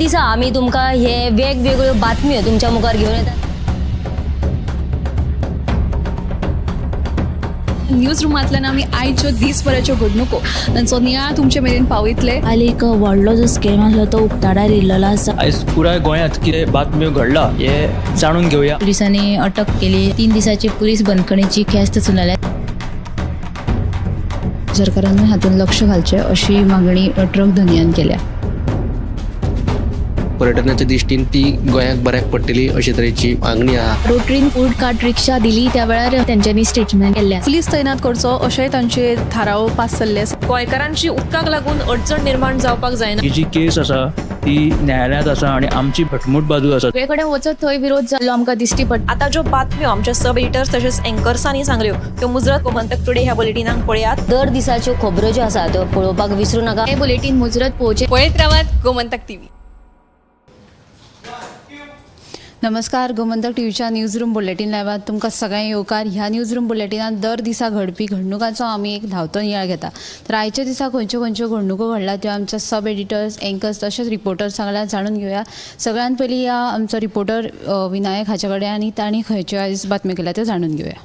दिसा आमी तुमकां हे वेगवेगळ्यो बातम्यो तुमच्या मुखार घेवन येतात. न्यूज रुमांतल्यान आमी आयच्यो दीसभराच्यो घडणुको तांचो नियाळ तुमचे मेरेन पावयतले. काल एक व्हडलो जो स्कॅम आसलो तो उक्ताडार येयल्लो आसा. आयज पुराय गोंयांत कितें बातम्यो घडला हे जाणून घेवया. पोलिसांनी अटक केली. 3 दिसाची पोलीस बंदखणीची ख्यास्त सुनावल्या. सरकारान हातूंत लक्ष घालचें अशी मागणी ट्रक धनयान केल्या. पर्यटनाच्या दृश्टीन ती गोंयाक बऱ्याक पडटली अशे तरेची मागणी आहा. रोटरीन फूड कार्ट रिक्षा दिली त्या वेळार तेंच्यांनी स्टेटमेंट केल्लें. पुलीस तैनात करचो अशेंय तांचे थाराव पास जाल्ले आसा. गोंयकारांची उदकाक लागून अडचण निर्माण जावपाक जायना. ही जी केस आसा ती न्यायालयांत आसा आनी आमची घटमूट बाजू आसा. सगळे कडेन वचत थंय विरोध जाल्लो आमकां दिश्टी पडटा. आतां ज्यो बातम्यो आमच्या सब एडिटर्स तशेंच एंकर्सांनी सांगल्यो त्यो मुजरत गोमंतक टुडे ह्या बुलेटिनाक पळयात. दर दिसाच्यो खबरो ज्यो आसा त्यो पळोवपाक विसरूं नाका. हे बुलेटीन मुजरत पळोवचें. पळयत रावात गोमंतक टीव्ही. नमस्कार, गोमंतक टीव्हीच्या न्यूज रूम बुलेटीन लायव्हात तुमकां सगळ्यांक येवकार. ह्या न्यूज रूम बुलेटिनात दर दिसा घडपी घडणुकांचो आमी एक धांवतो नियाळ घेता. तर आयच्या दिसा खंयच्यो खंयच्यो घडणुको घडला त्यो आमच्या सब एडिटर्स, एंकर्स तशेंच रिपोर्टर्स सगळ्यांक जाणून घेवया. सगळ्यात पयलीं या आमचो रिपोर्टर विनायक हाचे कडेन आनी तांणी खंयच्यो आयज बातम्यो केल्या त्यो जाणून घेवया.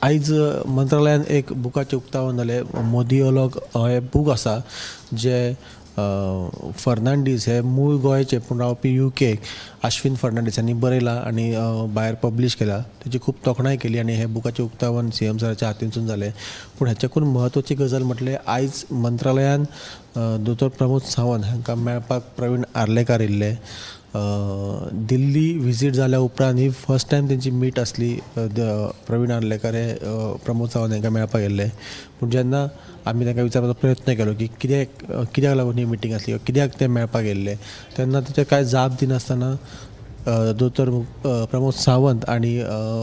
आयज मंत्रालयान एक बुकाचें उक्तावण जालें. मोदियोलॉग हें बूक आसा जे फर्नांडीस हे मूळ गोंयचे पूण रावपी UK Ashwin Fernandes हांणी बरयला आनी भायर पब्लीश केला. तेची खूब तोखणाय केली आनी हे बुकाचें उक्तावण CM सराच्या हातीनसून जालें. पूण हेच्याकून म्हत्वाची गजाल म्हटल्यार आयज मंत्रालयान दोतोर प्रमोद सावंत हांकां मेळपाक प्रवीण आर्लेकार येयल्ले. दिल्ली विजीट जाल्या उपरांत ही फर्स्ट टायम तेंची मीट आसली. प्रवीण आर्लेकार हे प्रमोद सावंत हांकां मेळपाक गेल्ले. पूण जेन्ना आमी तांकां विचारपाचो प्रयत्न केलो की कित्याक लागून ही मिटींग आसली, कित्याक ते मेळपाक गेल्ले, तेन्ना तेचे कांय जाप दिनासतना दोतोर प्रमोद सावंत आनी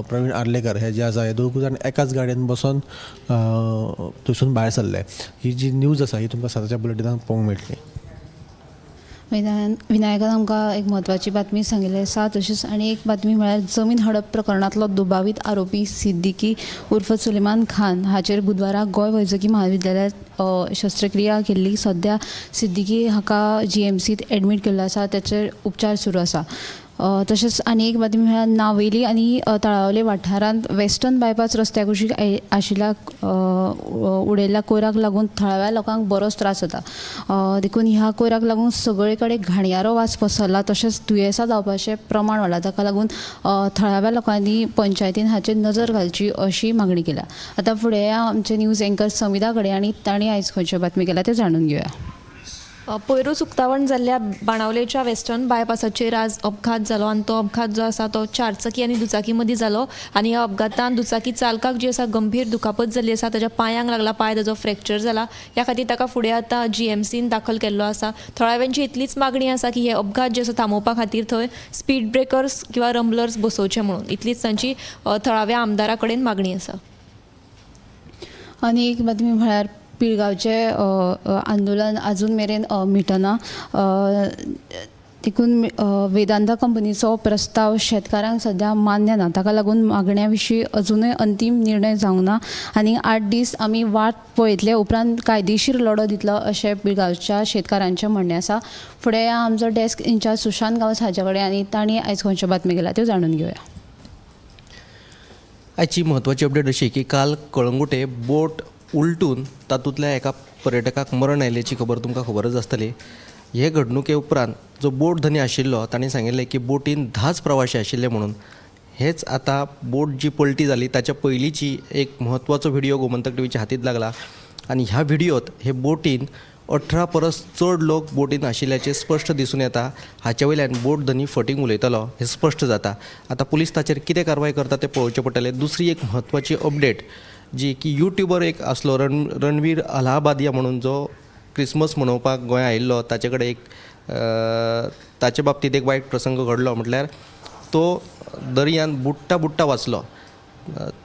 प्रवीण आर्लेकर हे जे आसा हे दोगूय जाण एकाच गाडयेन बसोन थंयसून भायर सरले. ही जी न्यूज आसा ही तुमकां 7च्या बुलेटिनाक पळोवंक मेळटली. विनायकान आमकां एक म्हत्वाची बातमी सांगिल्ली आसा. तशीच आनी एक बातमी म्हळ्यार जमीन हडप प्रकरणांतलो दुबावीत आरोपी सिद्दीकी उर्फ सुलेमान खान हाचेर बुधवारा गोंय वैजकी महाविद्यालयांत शस्त्रक्रिया केल्ली. सद्या सिद्दीकी हाका GMCत एडमीट केल्लो आसा, ताचेर उपचार सुरू आसा. तशेंच आनी एक बातमी म्हळ्यार नावेली आनी तळावले वाठारांत वेस्टर्न बायपास रस्त्या कुशीक आशिल्ल्या उडयल्ल्या कोयराक लागून थळाव्या लोकांक बरोच त्रास जाता. देखून ह्या कोयराक लागून सगळे कडेन घाणयारो वास पसरला, तशेंच दुयेंसां जावपाचें प्रमाण वाडलां. ताका लागून थळाव्या लोकांनी पंचायतीन हाचेर नजर घालची अशी मागणी केल्या. आतां फुडें आमचे न्यूज एंकर समिधा कडेन आनी तांणी आयज खंयच्यो बातमी केल्या त्यो जाणून घेवया. पयरूच उक्तावण जाल्ल्या बाणावलेच्या वेस्टर्न बायपासाचेर आज अपघात जालो आनी तो अपघात जो आसा तो चारचाकी आनी दुचाकी मदीं जालो आनी ह्या अपघातान दुचाकी चालकाक जी आसा गंभीर दुखापत जाल्ली आसा. ताच्या पांयांक लागला, पांय ताजो फ्रॅक्चर जाला. ह्या खातीर ताका फुडें आतां GMCन दाखल केल्लो आसा. थळाव्यांची इतलीच मागणी आसा की हे अपघात जे आसा थांबोवपा खातीर थंय स्पीड ब्रेकर्स किंवा रंबलर्स बसोवचे म्हणून इतलीच तांची थळाव्या आमदारा कडेन मागणी आसा. आनी एक बातमी म्हळ्यार पिळगांवचें आंदोलन अजून मेरेन मिटना. देखून वेदांता कंपनीचो प्रस्ताव शेतकारांक सद्या मान्य ना. ताका लागून मागण्या विशीं अजुनूय अंतीम निर्णय जावंक ना आनी 8 दीस आमी वाट पळयतले उपरांत कायदेशीर लढो दितलो अशें पिळगांवच्या शेतकारांचें म्हणणें आसा. फुडें आमचो डेस्क इन्चार्ज सुशांत गांवस हाचे कडेन आनी तांणी आयज खंयच्यो बातमी केल्या त्यो जाणून घेवया. आयची म्हत्वाची अपडेट अशी की काल कळंगुटे बोट उलटून तातूंतल्या एका पर्यटकाक मरण आयिल्ल्याची खबर तुमकां खबरच आसतली. हे घडणुके उपरांत जो बोट धनी आशिल्लो ताणें सांगिल्लें की बोटीन 10 प्रवाशी आशिल्ले म्हणून. हेच आतां बोट जी पलटी जाली ताच्या पयलींची एक म्हत्वाचो व्हिडियो गोमंतक टीव्हीच्या हातींत लागला आनी ह्या व्हिडियोत हे बोटीन 18 परस चड लोक बोटीन आशिल्ल्याचें स्पश्ट दिसून येता. हाचे वयल्यान बोट धनी फटींग उलयतालो हें स्पश्ट जाता. आतां पुलीस ताचेर कितें कारवाय करता तें पळोवचें पडटलें. दुसरी एक म्हत्वाची अपडेट जी की युट्यूबर एक आसलो रणवीर अलाहाबादिया म्हणून जो क्रिसमस मनोवपाक गोंया आयिल्लो ताचे कडेन एक ताचे बाबतींत एक वायट प्रसंग घडलो. म्हटल्यार तो दर्यान बुडटा बुडटा वाचलो.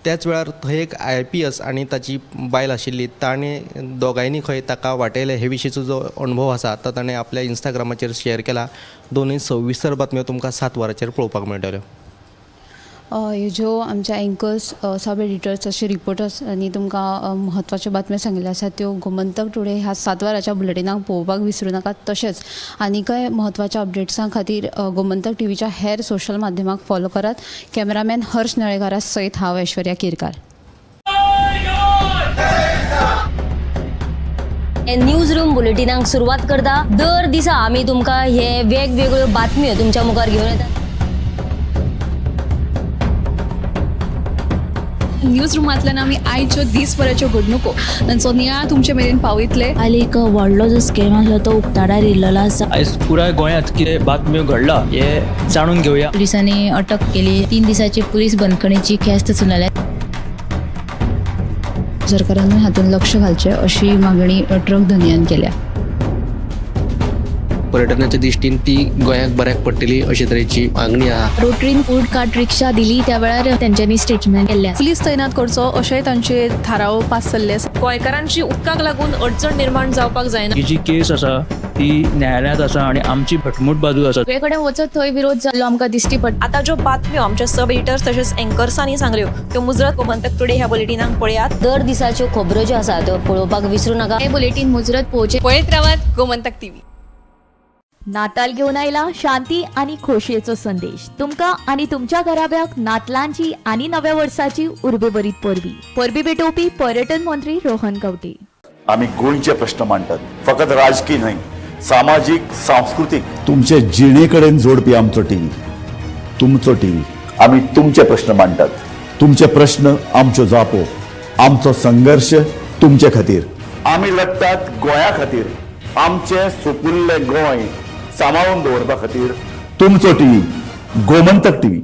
त्याच वेळार थंय एक IPS आनी ताची बायल आशिल्ली, ताणें दोगांयनी खंय ताका वाटयलें हे विशींचो जो अणभव आसा तो ताणें आपल्या इंस्टाग्रामाचेर शेयर केला. दोनूय सविस्तर बातम्यो तुमकां 7 वरांचेर पळोवपाक मेळटल्यो. ह्यो आमच्या एंकर्स, सब एडिटर्स अशे रिपोर्टर्स आनी तुमकां म्हत्वाच्यो बातम्यो सांगिल्ल्यो आसा त्यो गोमंतक टुडे ह्या 7 वरांच्या बुलेटिनाक पळोवपाक विसरूं नाकात. तशेंच आनीकय म्हत्वाच्या अपडेट्सां खातीर गोमंतक टीव्हीच्या हेर सोशल माध्यमांक फॉलो करात. कॅमेरामॅन हर्ष नळेकारा सयत हांव ऐश्वर्या केरकार. न्यूज रूम बुलेटिनाक सुरवात करता. दर दिसा आमी तुमकां हे वेगवेगळ्यो बातम्यो तुमच्या मुखार घेवन येतात. न्यूज रुमांतल्यान आमी आयच्यो दीसभराच्यो घडणुको तांचो नियाळ तुमचे मेरेन पावयतले. काल एक व्हडलो जो स्कॅम आसलो तो उक्ताडार येयल्लो आसा. आयज पुराय गोंयांत कितें बातम्यो घडला हे जाणून घेवया. पुलिसांनी अटक केली. 3 दिसाची पुलीस बंदखणीची ख्यास्त सुनायल्या. सरकारानूय हातूंत लक्ष घालचें अशी मागणी ट्रक धनयान केल्या. पर्यटनाच्या दृश्टीन ती गोंयाक बऱ्याक पडटली अशे तरेची मागणी आहा. रोटरीन फूड कार्ट रिक्षा दिली त्या वेळार तेंच्यांनी स्टेटमेंट केल्लें आसा. पुलीस तैनात करचो अशेंय तांचे थाराव पास जाल्ले आसा. गोंयकारांची उदकाक लागून अडचण निर्माण जावपाक जायना. ही जी केस आसा ती न्यायालयांत आसा आनी आमची घटमूट बाजू आसा. सगळे कडेन वचत थंय विरोध जाल्लो आमकां दिश्टी पडटा. आतां ज्यो बातम्यो आमच्या सब एडिटर्स तशेंच एंकर्सांनी सांगल्यो त्यो मुजरत गोमंतक टुडे ह्या बुलेटिनाक पळयात. दर दिसाच्यो खबरो ज्यो आसा त्यो पळोवपाक विसरूं नाका. हे बुलेटीन मुजरत पळोवचें. पळयत रावात गोमंतक टीव्ही. नाताल घेवन आयला शांती आनी खोशयेचो संदेश. तुमकां आनी तुमच्या घराब्याक नातलांची आनी नव्या वर्साची उर्बेभरीत परबी. परबी भेटोवपी पर्यटन मंत्री रोहन खंवटे. आमी गोंयचे प्रश्न मांडटात, फकत राजकीय न्हय, सामाजीक, सांस्कृतीक. तुमचे जिणे कडेन जोडपी आमचो टीव्ही, तुमचो टीव्ही. आमी तुमचे प्रश्न मांडटात, तुमचे प्रश्न आमच्यो जापो, आमचो संघर्श तुमचे खातीर. आमी लडटात गोंया खातीर, आमचें सुपुल्लें गोंय सांबाळून दवरपा खातीर. तुमचो टीव्ही, गोमंतक टीव्ही.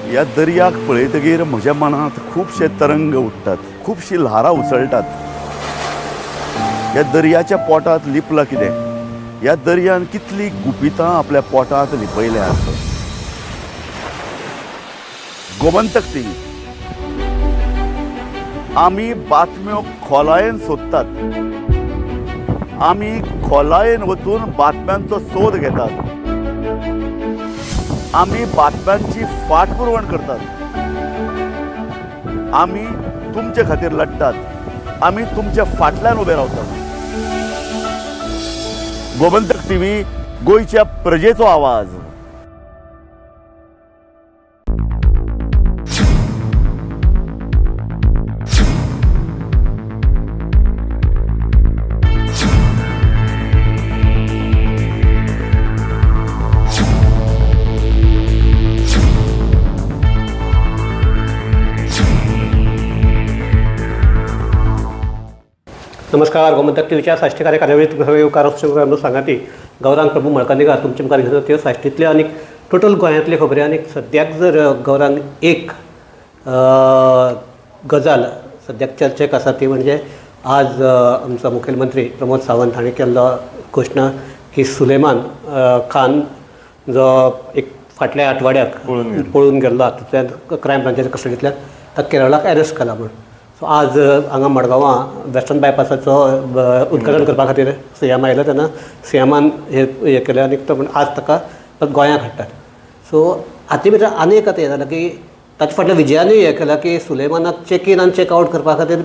ह्या दर्याक पळयतगीर म्हज्या मनांत खुबशे तरंग उठ्ठात, खुबशीं ल्हारां उसळटात. ह्या दर्याच्या पोटांत लिपलां कितें? ह्या दर्यान कितलीं गुपितां आपल्या पोटांत लिपयल्यांत. गोमंतक टीव्ही, आमी बातम्यो खोलायेन सोदतात, आमी खोलायेन वचून बातम्यांचो सोद घेतात, आमी बातम्यांची फाटपुरवण करतात, आमी तुमचे खातीर लडटात, आमी तुमच्या फाटल्यान उबे रावतात. गोमंतक टीव्ही, गोंयच्या प्रजेचो आवाज. नमस्कार, गोमंतक टीव्हीच्या साश्टी कार्यावळीत येवकार सांगाती गौरांग प्रभू मळकर्णेकार तुमचे मुखार घेवन त्यो साश्टींतल्यो आनी टोटल गोंयांतल्यो खबरी. आनी सद्याक जर गौरांग एक गजाल सद्याक चर्चेक आसा ती म्हणजे आज आमचो मुखेलमंत्री प्रमोद सावंत हांणी केल्लो घोशणा की सुलेमान खान जो एक फाटल्या आठवड्याक पळून गेल्लो हातूंतल्यान क्रायम ब्रांचाच्या कस्टडींतल्यान ताका केरळाक अरेस्ट केला म्हूण. सो आज हांगा मडगांवां वेस्टर्न बायपासाचो उद्घाटन करपा खातीर सीएम आयलो तेन्ना सीएमान हें केलें आनी तो आज ताका परत गोंयांत हाडटात. सो हाचे भितर आनी एक आतां हें जालां की ताचे फाटल्या विजयानूय हें केलां की सुलेमानाक चॅक इन आनी चॅक आवट करपा खातीर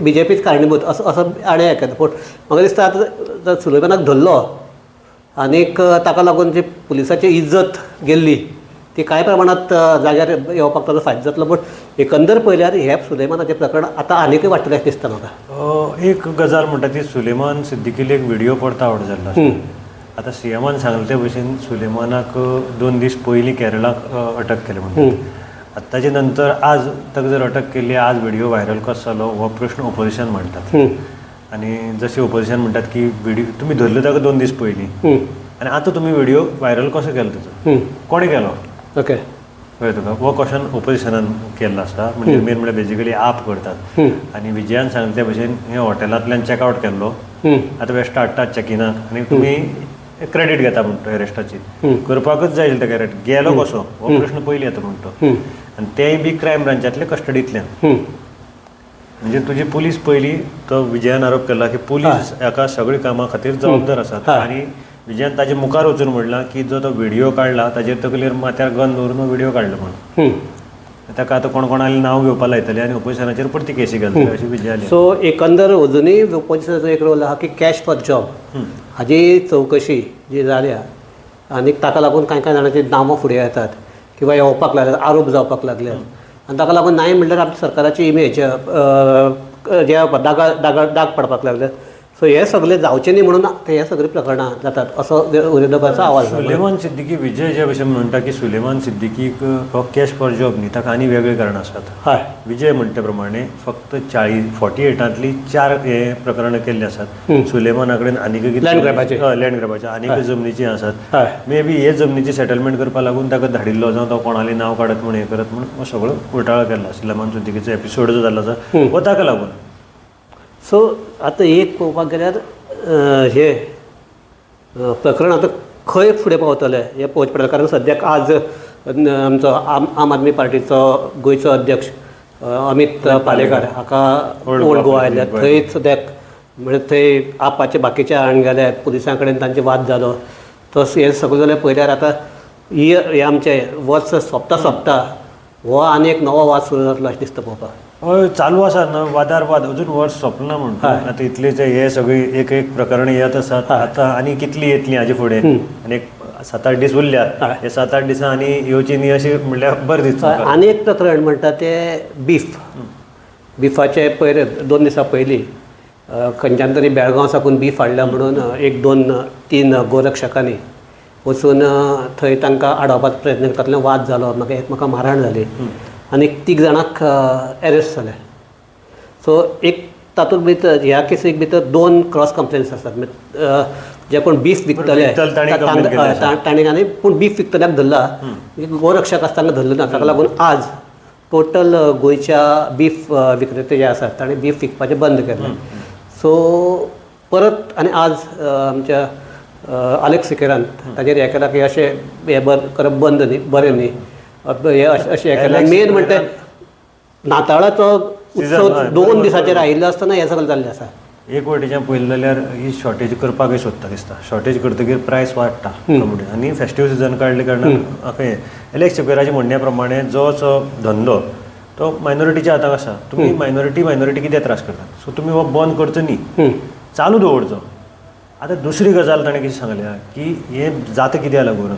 बीजेपीच कारणीभूत असो असो हाणें हें केलां. पूण म्हाका दिसता आतां सुलेमानाक धरलो आनीक ताका लागून जी पुलिसाची इज्जत गेल्ली ती कांय प्रमाणांत जाग्यार येवपाक ताजो फायदो जातलो. पूण एकंदर पळयल्यार हें सुलेमानाचें प्रकरण आतां आनीकय वाडटलें अशें दिसता म्हाका. एक गजाल म्हणटा ती सुलेमान सिद्दीकीली एक व्हिडियो परतो आवट जाल्लो आसा. आतां सीएमान सांगलें ते भशेन सुलेमानाक 2 दीस पयलीं केरळाक अटक केली म्हणटा. आतां ताजे नंतर आज ताका जर अटक केली, आज व्हिडियो व्हायरल कसो जालो हो प्रश्न ओपोजिशन मांडटात. आनी जशें ओपोजिशन म्हणटात की व्हिडिओ तुमी धरले ताका 2 दीस पयलीं आनी आतां तुमी व्हिडिओ व्हायरल कसो केलो ताचो, कोणें केलो? ओके, कळ्ळें तुका? हो क्वेश्चन ओपोजिशनान केल्लो आसा. म्हणजे मेन म्हणल्यार बेजिकली आप करतात. आनी विजयान सांगले ते भशेन हे हॉटेलांतल्यान चॅकआवट केल्लो, आतां बेश्टो हाडटात चॅकिनाक आनी तुमी क्रेडीट घेता म्हणटा अरेस्टाची, करपाकच जाय आशिल्लें ताका अरेस्ट. गेलो कसो हो प्रश्न पयलीं येता म्हणटा. आनी तेय बी क्रायम ब्रांचांतले कस्टडींतल्यान. म्हणजे तुजी पुलीस पयली, तो विजयान आरोप केला की पुलीस हाका सगळी कामां खातीर जबाबदार आसात. आनी विजयान ताजे मुखार वचून म्हणलां की जो तो व्हिडिओ काडला ताजेर तकलेर माथ्यार गन दवरून व्हिडिओ काडलो म्हणून. ताका आतां कोण कोणाले नांव घेवपाक लायतले आनी ओपोजिशनाचेर परती केसी घालतले अशी विजयाली. सो एकंदर अजुनूय ओपोजिशनाचो एक रोल आहा की कॅश फॉर जॉब हाजी चवकशी जी जाल्या आनी ताका लागून कांय कांय जाणांची नांवां फुडें येतात किंवा येवपाक लागल्यात, आरोप जावपाक लागल्यात आनी ताका लागून नाय म्हणल्यार आमच्या सरकाराची इमेज जे दाग पडपाक लागल्यात. सो हे सगळे जावचे न्ही म्हणून हे सगळे प्रकरणां जातात असो विरोधकाचो आवाज. सुलेमान सिद्दीकी, विजय जे भशेन म्हणटा की सुलेमान सिद्दीकीक हो कॅश फॉर जॉब न्ही, ताका आनी वेगळे कारणां आसात. हय, विजय म्हणटा प्रमाणे फक्त 48तांतली 4 हे प्रकरणां केल्लीं आसात. सुलेमाना कडेन आनीक लँड ग्रॅबाचे, लँड ग्रॅबाचे आनीक जमनीची आसात. मे बी हे जमनीची सेटलमेंट करपाक लागून ताका धाडिल्लो, जावं तो कोणालें नांव काडत म्हूण हें करत म्हूण हो सगळो घोटाळो केल्लो. सुलेमान सिद्दीकीचो एपिसोड जो जाल्लो आसा हो ताका लागून. सो आतां एक पळोवपाक गेल्यार हे प्रकरण आतां खंय फुडें पावतलें हें पळोवचें पडटलें. कारण सद्याक आज आमचो आम आदमी पार्टीचो गोंयचो अध्यक्ष अमित पालेकार हाका ओल्ड गोवा आयल्या, थंय सद्याक म्हणजे थंय आपाचे बाकीचे जाण गेले, पुलिसां कडेन तांचे वाद जालो. तस हें सगळें जाल्यार पळयल्यार आतां हे आमचें वर्स सोंपता सोंपता हो आनी एक नवो वाद सुरू जातलो अशें दिसता पळोवपाक. हय, चालू आसा न्हय वादार वाद, अजून वर्स सोंपना म्हणटा. आतां इतलेच हे सगळी एक एक प्रकरण येत आसात आतां, आनी कितली येतली हाजे फुडें. आनी एक 7-8 दीस उरल्यात, हे 7-8 दिसां आनी येवची न्ही अशें म्हणल्यार बरें दिसता. आनी एक प्रकरण म्हणटा तें बीफ, बिफाचे पयर 2 दिसां पयलीं खंयच्यान तरी बेळगांव साकून बीफ हाडला म्हणून 1, 2, 3 गोरक्षकांनी वचून थंय तांकां आडावपाचो प्रयत्न करता, तातूंतल्यान वाद जालो, मागीर एकमेकांक मारहाण जाली आनी 3 जाणांक एरेस्ट जाले. सो एक तातूंत भितर ह्या केसीक भितर 2 क्रॉस कंप्लेन्स आसात. जे कोण बीफ विकतले तांणी आनी पूण बीफ विकतल्याक धरला, गोरक्षक आसता तांकां धरलो ना. ताका लागून आज टोटल गोंयच्या बीफ विक्रेते जे आसात तांणी बीफ विकपाचें बंद केलें. सो परत आनी आज आमच्या आलेक्स सिकेरान ताजेर हें केलां की अशें हें करप बंद न्ही, बरें न्ही हें अशें हें केलां. मेन म्हणटा नाताळाचो उत्सव 2 दिसाचेर आयिल्लो आसतना हें सगळें जाल्लें आसा. एक वटेच्यान पळयलें जाल्यार ही शॉर्टेज करपाकय सोदता दिसता. शॉर्टेज करतकीर प्रायस वाडटा आनी फेस्टिव सिजन काडले कारणान हें एलेक्स सिकेराच्या म्हणण्या प्रमाणे जो जो धंदो तो मायनॉरिटीच्या हाताक आसा. तुमी मायनॉरिटी कित्याक त्रास करतात? सो तुमी हो बंद करचो न्ही, चालू दवरचो. आतां दुसरी गजाल ताणें कितें सांगल्या की हें जाता कित्याक लागून,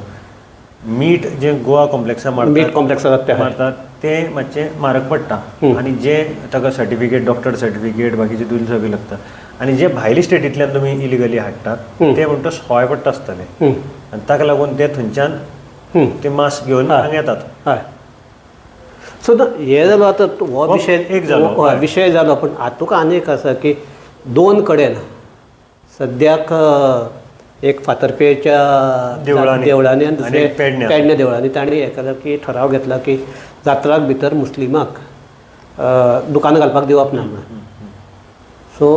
मीठ जें गोवा कॉम्प्लेक्सा मारतात, मीठ कॉम्प्लेक्सा मारतात तें मातशें म्हारग पडटा आनी जें ताका सर्टिफिकेट, डॉक्टर सर्टिफिकेट बाकीचे दुसरें सगळें लागता. आनी जे भायले स्टेटींतल्यान तुमी इलिगली हाडटात ते म्हणटा सवाय पडटा आसतलें आनी ताका लागून ते थंयच्यान ते मास घेवन हांगा येतात. हय, सो हें जालो आतां हो विशय एक जालो, विशय जालो. पूण हातूंत आनी एक आसा की 2 कडेन सद्याक एक फातर्पेच्या देवळांनी आनी दुसरें पेडण्या देवळांनी तांणी हें केलां की ठराव घेतला की जात्राक भितर मुस्लिमाक दुकानां घालपाक दिवप ना म्हणून. सो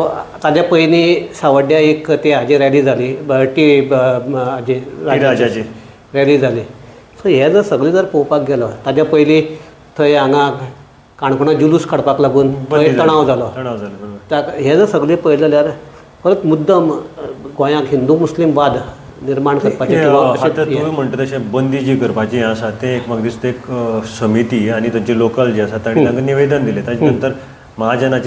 ताज्या पयलीं सावड्ड्या एक ते हाजी रॅली जाली, टी हाजी राजाची रॅली जाली. सो हे जर सगळें जर पळोवपाक गेलो ताज्या पयलीं थंय हांगा काणकोणा जुलूस काडपाक लागून थंय तणाव जालो. हे जर सगळें पळयलें जाल्यार परत मुद्दम गोंयांत हिंदू मुस्लीम वाद निर्माण करपाचें. आतां तुवें म्हणटा तशें बंदी जी करपाची आसा तें एक म्हाका दिसता एक समिती आनी थंयचे लोकल जे आसा तांणी तांकां निवेदन दिलें. ताजे नंतर महाजनाची